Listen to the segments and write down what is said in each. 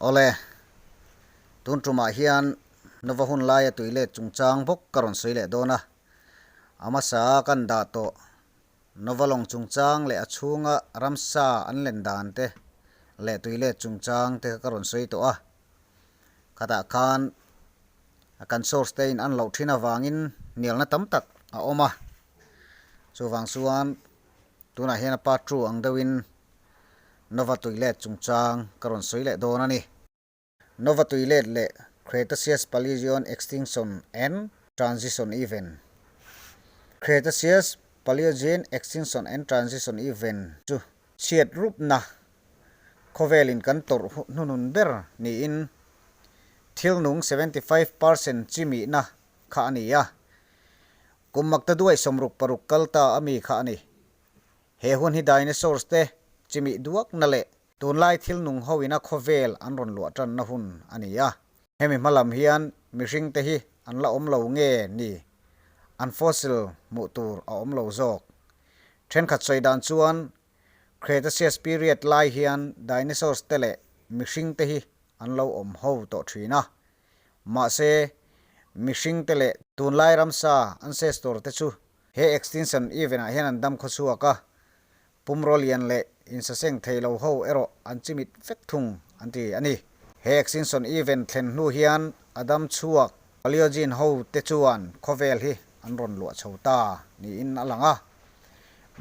Awle, tun tumah hian Nova hun laia tui let chungchang bawk ka rawn sawi leh dawn a. A hmasa kan dah tawh Nova lawng chungchang leh a chhunga ramsa an len dan te leh tui let chungchang te ka rawn sawi tawh a. Khatah khan kan source te in an loh thin avangin hnialna tam tak a awm a. Chuvang chuan tunah hian a part two ang deuhin Nova tuilet chungchang ka rawn sawi leh dawn a ni. Nova tuilet leh Cretaceous Paleozoan Extinction and Transition Event Cretaceous Paleogene Extinction and Transition Event chu chhiat rupna khawvelin kan tawrh hnunun ber niin thil nung 75% chi mihna kha a ni a. Kum makta duai 66 kal ta a mi kha a ni. He hun hi dinosaurs te chi mih duakna leh tunlai thil nung ho ina khawvel an rawn luah tanna hun a ni a. Hemi hma lam hian mihring te hi an la awm lo nge ni? An fossil hmuh tur a awm lo zawk. Thenkhat sawi dan chuan Cretaceous period lai hian dinosaurs te leh mihring te hi an lo awm ho tawh thin a. Mahse, mihring te leh tunlai ramsa ancestor te chu he extinction event ah hian an dam khawchhuak a, pumraw lian leh insaseng thei lo ho erawh an chimit vek thung an ti a ni. He extinction event thlen hnu hian a dam chhuak Paleogene ho te chuan khawvel hi an rawn luah chho ta niin a lang a.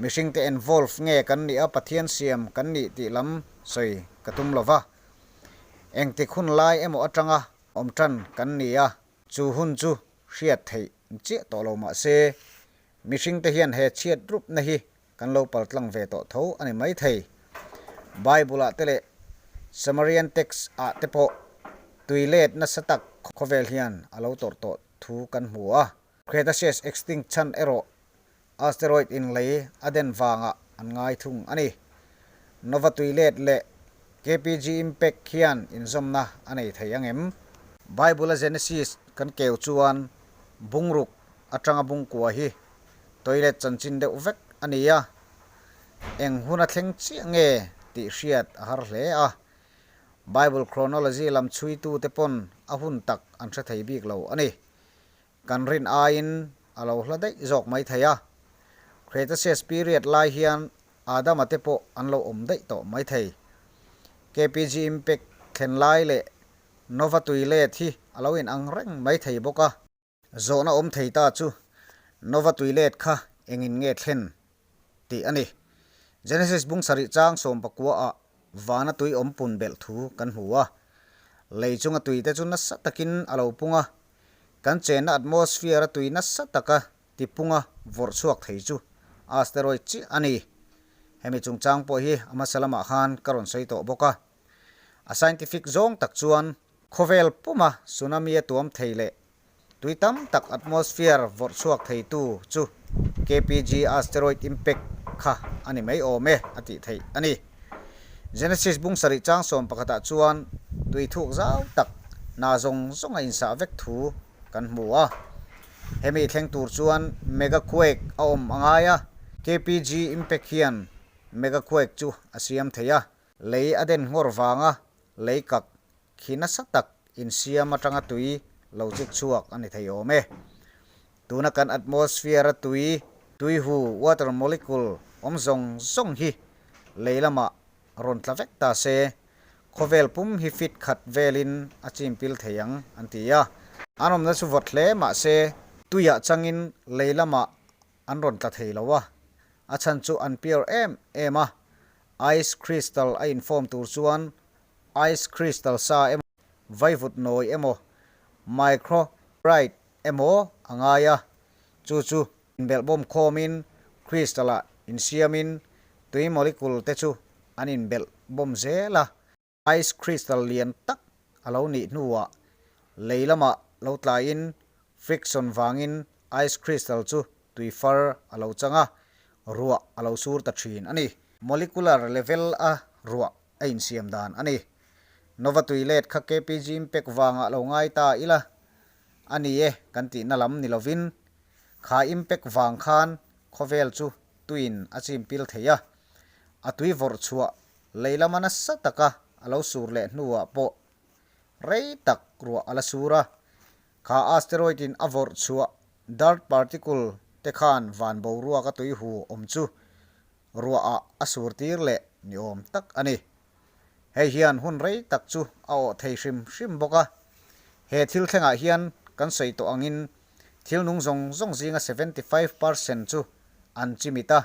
Mihringte involve nge kan nih a Pathian siam kan nih tih lam sawi ka tum lo va. Engtik hun lai emaw atanga awm tan kan ni a, chu hun chu hriat theih chiah tawh lo mah se, mihringte hian he chhiat rupna hi kan lo paltlang ve tawh tho a ni maithei. Bible-ah te leh Samarian text-ah te pawh tui let nasa tak khawvel hian a lo tawrh tawh thu kan hmu a. Cretaceous extinct chhan erawh asteroid in lei a den vangah an ngai thung a ni. Nova tui let leh KPG impact hian inzawmna a nei thei ang em? Bible-a Genesis kan keu chuan bungruk atanga bungkua hi toilet chanchin deuh vek a ni a, eng hun a thleng chiah nge tih hriat a har hle a. Bible chronology lam chhuitute pawn a hun tak an hre thei bik lo a ni. Kan rin aiin a lo hla daih zawk mai thei a. Cretaceous period lai hian Adama te pawh an lo awm daih tawh mai thei. KPG impact thlen lai leh Nova tui let hi a lo inang reng mai thei bawk a. Zawhna awm thei ta chu Nova tui let kha engin nge thlen tih a ni. Genesis bung sarih chang 19 ah vana tui awm pun belh thu kan hmu a. Lei chunga tui te chu nasa takin a lo pung a, Kan chenna atmosphere a tui nasa taka tipunga vawrh chhuak thei chu asteroid chiah a ni. Hemi chungchang pawh hi a hmasa lamah khan ka rawn sawi tawh bawk a. A scientific zawng tak chuan khawvel puma tsunami a tuam thei leh tui tam tak atmosphere vawrh chhuak theitu chu KPG asteroid impact kha a ni mai awm e a tih theih a ni. Genesis bung sarih chang 11 ah chuan tui thuk zau tak hna zawng zawng a insah vek thu kan hmu a. Hemi thleng tur chuan mega quake a awm a ngai a, KPG impact hian mega quake chu a siam thei a, lei a den nghawr vanga lei kak khi nasa tak insiam atanga tui lo chik chhuak a ni thei awm e. Tuna kan atmosphere a tui, tuihu, water molecule, awm zawng zawng hi lei lamah rawn tla vek ta se, khawvel pum hi fit khat velin a chim pil thei ang an ti a. An awmna chu vawt hle mah se, tuiah changin lei lamah an rawn tla thei lo a, a chhan chu an pure em em a, ice crystal a inform tur chuan ice crystal sa emaw, vaivut nawi emaw, microbrite emaw a ngai a, chu chu inbelhbawm khawmin crystal-ah insiamin tui molecule te chu an inbelhbawm zel a. Ice crystal lian tak a lo nih hnuah lei lamah lo tlaiin friction vangin ice crystal chu tui far a lo chang a, ruah a lo sur ta thin a ni. Molecular level a ruah a insiam dan a ni. Nova tui let kha KPG impact vangah lo ngai ta ila a ni e kan tihna lam ni lovin kha impact vang khan khawvel chu tuiin a chim pil thei a, a tui vawrh chhuah lei lama nasa taka a lo sur leh hnuah pawh. Rei tak ruah a la sur a, kha asteroid in a vawrh chhuah dirt particle te khan van boruak a tui hu awm chu ruah ah a sur tir leh ni awm tak a ni. Hei hian hun rei tak chu a awh thei hrim hrim bawk a. He thil thlengah hian kan sawi tawh angin thil nung zawng zawng zinga 75% chu an chimit a,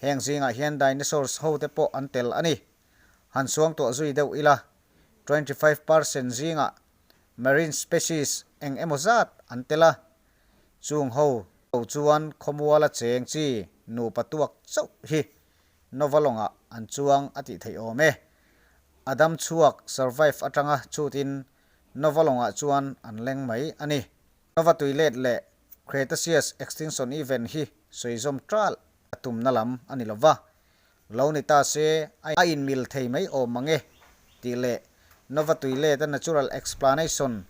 heng zingah hian dinosaurs ho te pawh an tel a ni. Han suangtuah zui deuh ila, 25% zingah marine species eng emaw zat an tel a, chung ho lo chuan khawmuala cheng chi nupa tuak chauh hi Nova lawngah an chuang a tih theih awm e. A dam chhuak survive atanga chhutin Nova lawngah chuan an leng mai a ni. Nova tui let leh Cretaceous extinction event hi sawi zawm ṭalh a tumna lam a ni lova, Lo ni ta se, a inmil thei mai awm mang e, tih leh Nova Tuilet-a natural explanation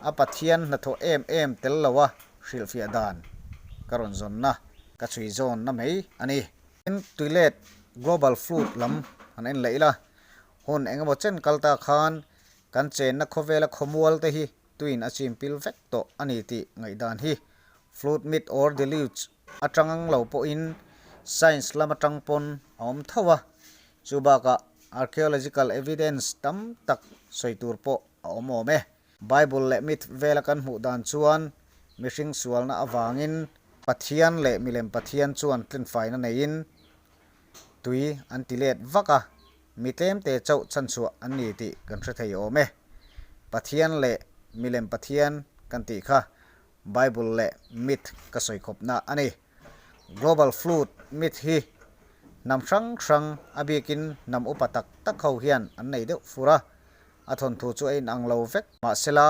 a Pathian hnathawh em em tel loa hrilhfiah dan ka rawn zawnna ka chhui zawnna mai a ni. Tin, Tuilet global flood lam han en leh ila, hun engemaw chen kal ta khan kan chenna khawvela khawmual te hi tuin a chim pil vek tawh a ni tih ngaihdan hi flood myth or deluge atang ang lo pawhin science lam atang pawn a awm tho a, chu bakah archaeological evidence tam tak sawi tur pawh a awm awm e. Bible leh myth vela kan hmuh dan chuan mihring sualna avangin Pathian leh milem Pathian chuan tlenfaina neiin tui an ti let vak a, mi tlemte chauh chhanchhuah an ni tih kan hre thei awm e. Pathian leh milem Pathian kan tih kha Bible leh myth ka sawi khawpna a ni. Global flood myth hi hnam hrang hrang a bikin hnam upa tak tak ho hian an nei deuh fur a, a thawnthu chu a inang lo vek mahsela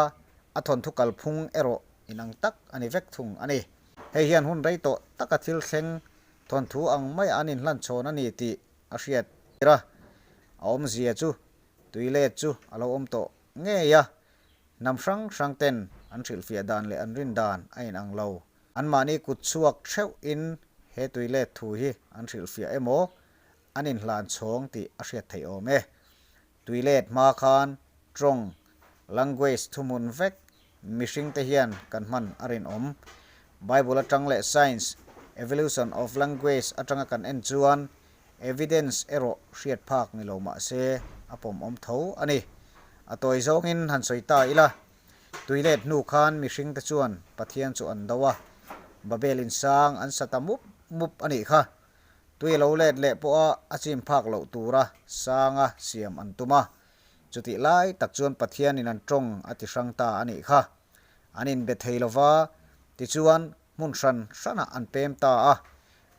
a thawnthu kalphung erawh inang tak a ni vek thung a ni. Hei hian hun rei tawh taka thil thleng thawnthu ang maia an inhlan chhawn a ni tih a hriat tir a, a awmzia chu tui let chu a lo awm tawh ngei a, hnam hrang hrang ten an hrilhfiah dan leh an rin dan a inang lo. Anmahni kut chhuak theuhin he tui let thu hi an hrilhfiah emaw an inhlan chhawng tih a hriat theih awm e. Tui let hma khan tawng, language, thuhmun vek mihring te hian kan hman a rinawm. Bible atang leh science, evolution of language, atanga kan en chuan evidence erawh hriat phak ni lo mah se a pawmawm tho a ni. A tawi zawngin han sawi ta ila, tui let hnu khan mihring te chuan Pathian chu an do a, Babel insang an sa ta mup mup a nih kha. Tui a lo let leh pawha a chim phak loh tura sanga siam an tum a, chutih lai tak chuan Pathianin an tawng a ti hrang ta a nih kha. An inbe thei lova, tichuan hmun hran hranah an pem ta a.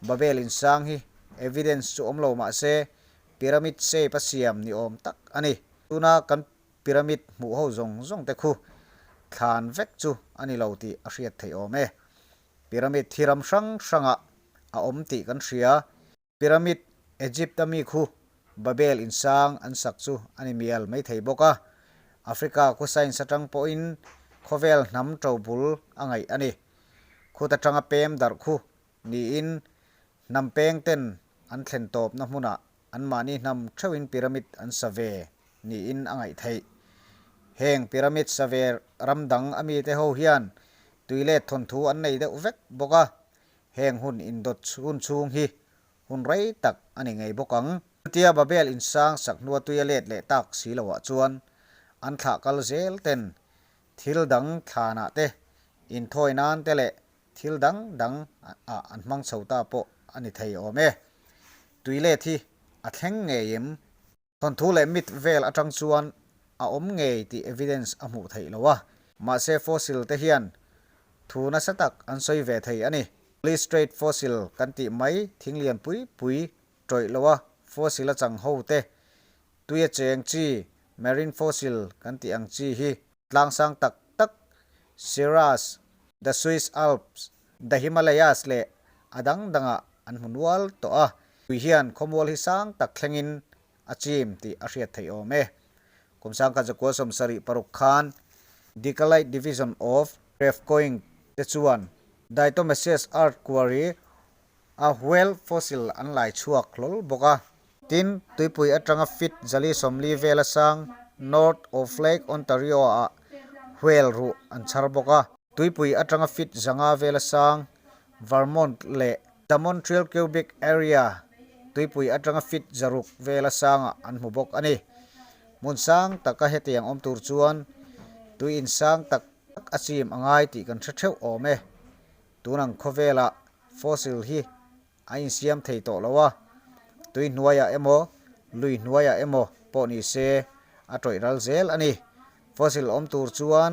Babel insang hi evidence chu awm lo mah se pyramid shape a siam ni awm tak a ni. Tuna kan pyramid hmuh ho zawng zawng te khu thlan vek chu a ni lo tih a hriat theih awm e. Pyramid hi ram hrang hrangah a awm tih kan hria. Pyramid Egypt a mi khu Babel insang an sak chu a ni mial mai thei bawk a. Africa khu science atang pawhin khawvel hnam to bul a ngaih a ni. Khut atanga pem darh khu niin hnam peng ten an thlen tawpna hmunah anmahni hnam theuhin pyramid an sa ve niin a ngaih theih. Heng pyramid sa ve ram dang a mite ho hian tuilet thawnthu an nei deuh vek bawk a, heng hun indawt hun chhung hi hun rei tak a ni ngei bawk ang. Chutia Babel insang sak hnua tui a let leh tak si loah chuan an thlah kal zel ten thil dang thlanah te, inthawi nan te leh thil dang dang ah an hmang chho ta pawh a ni thei awm e. Tuilet hi a thleng ngei em? Thawnthu leh myth vel atang chuan a awm ngei tih evidence a hmuh theih lo a, mahse fossil te hian thu nasa tak an sawi ve thei a ni. Polystrate fossil kan tih mai thing lian pui pui tawih lo a fossil a chang ho te, tuia cheng chi marine fossil kan tih ang chi hi tlang sang tak tak Sierras, the Swiss Alps, the Himalayas leh a dang dangah an hmu nual tawh a. Tui hian khawmual hi sang tak thlengin a chim tih a hriat theih awm e. Kum 1976 khan Dekalite Division of Krevkoing te chuan Diatomaceous Earth Quarry a whale fossil an lai chhuak hlawl bawk a. Tin, tuipui atanga feet 440 vela sang North of Lake Ontario-ah whale ruh an chhar bawk a. Tuipui atanga feet 500 vela sang Vermont leh the Montreal Quebec area tuipui atanga feet 600 vela sangah an hmu bawk a ni. Hmun sang taka hetiang awm tur chuan tui insang tak tak a chim a ngai tih kan hre theuh awm e. Tunang khawvelah fossil hi a insiam thei tawh lo a, tui hnuaiah emaw, lui hnuaiah emaw pawh ni se a tawih ral zel a ni. Fossil awm tur chuan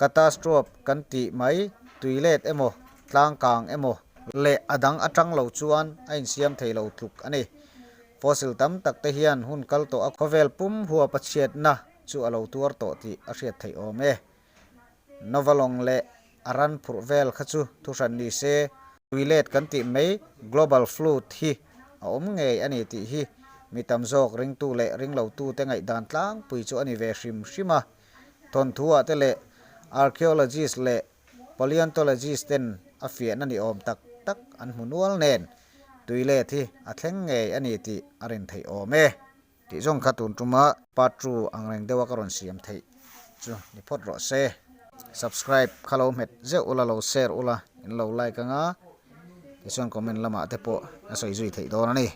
catastrophe kan tih mai tui let emaw, tlang kang emaw leh a dang atang lo chuan a insiam thei lo tluk a ni. Fossil tam tak te hian hun kal tawh a khawvel pum huap a chhiatna chu a lo tuar tawh tih a hriat theih awm e. Novalong leh a ran phurh vel kha chu thuhran ni se, tuilet kan tih mai global flood hi a awm ngei a ni tih hi mi tam zawk ringtu leh ringlotute ngaihdan tlangpui chu a ni ve hrim hrim a. Thawnthu-ah te leh archaeologist leh paleontologist ten a fiahna ni awm tak tak an hmu nual nen tuilet hi a thleng ngei a ni tih a rin theih awm e. Tih zawng kha tun tuma part 2 ang reng deuha ka rawn siam theih chu ni phawt rawh se. Subscribe kha lo hmet zeuh ula lo share ula in lo like anga tichuan comment lamah te pawh a sawi zui theih dawn a ni.